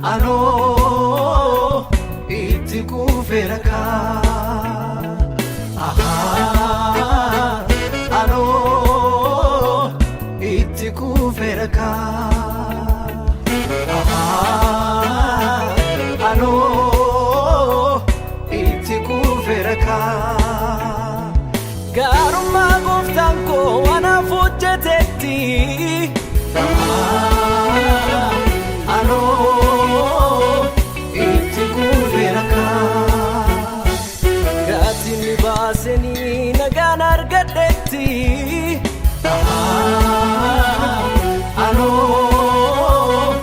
Anoo itti kuufeera kaa. Ahaa, anoo itti kuufeera kaa. Ahaa, anoo itti kuufeera kaa. Gaarummaa gooftaan koo anaaf hojjetetti. Ahaa, anoo itti kuufeera kaa. Gatiin ni baasanii nagaan argadhetti. Ahaa, anoo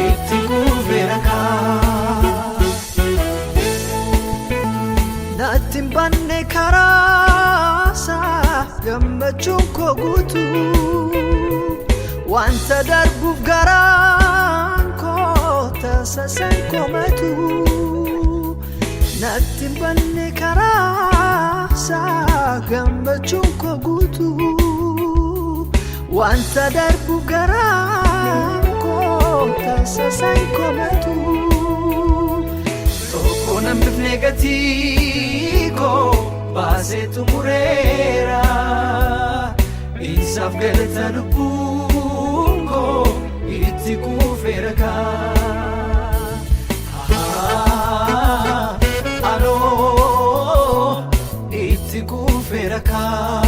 itti kuufeera kaa. Natti hin banne karaasaa gammachuun koo guutuu, wanta darbuuf garaan koo tasasan komatu. Natti hin banne karaasaa gammachuun koo guutuu, wanta darbuuf garaan koo tasasan komatu. Tokko nan bifne gatii koo baasee xumureera. Isaaf galata lubbuun koo itti kuufeera kaa. Ahaa, anoo itti kuufeera kaa.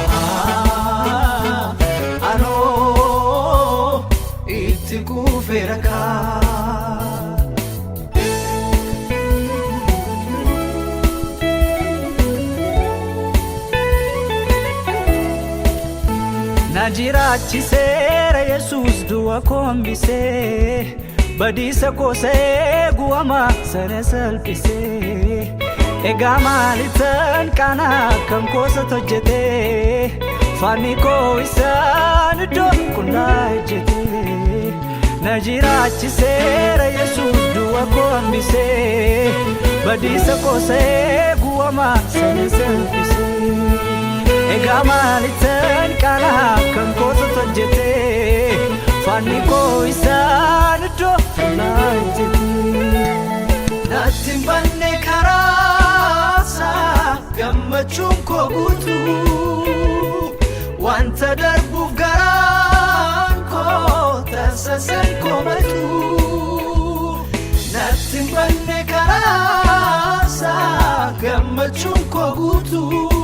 Ahaa, anoo itti kuufeera kaa. Na jiraachiseera Yesuus du'a koo hambisee, badiisa koosa eegu hamaa sana salphisee. Egaa maalitan kana kan koosat hojjetee, faanni koo isaan iddoo qullaa ejjetee. Na jiraachiseera Yesuus du'a koo hambisee, badiisa koosa eegu hamaa sana salphisee. Egaa maalitan kana kan koosat hojjetee, faanni koo isaan iddoo qullaa ejjetee. Natti hin banne karaasaa gammachuun koo guutuu, wanta darbuuf garaan koo tasasan komatu. Natti hin banne karaasaa gammachuun koo guutuu.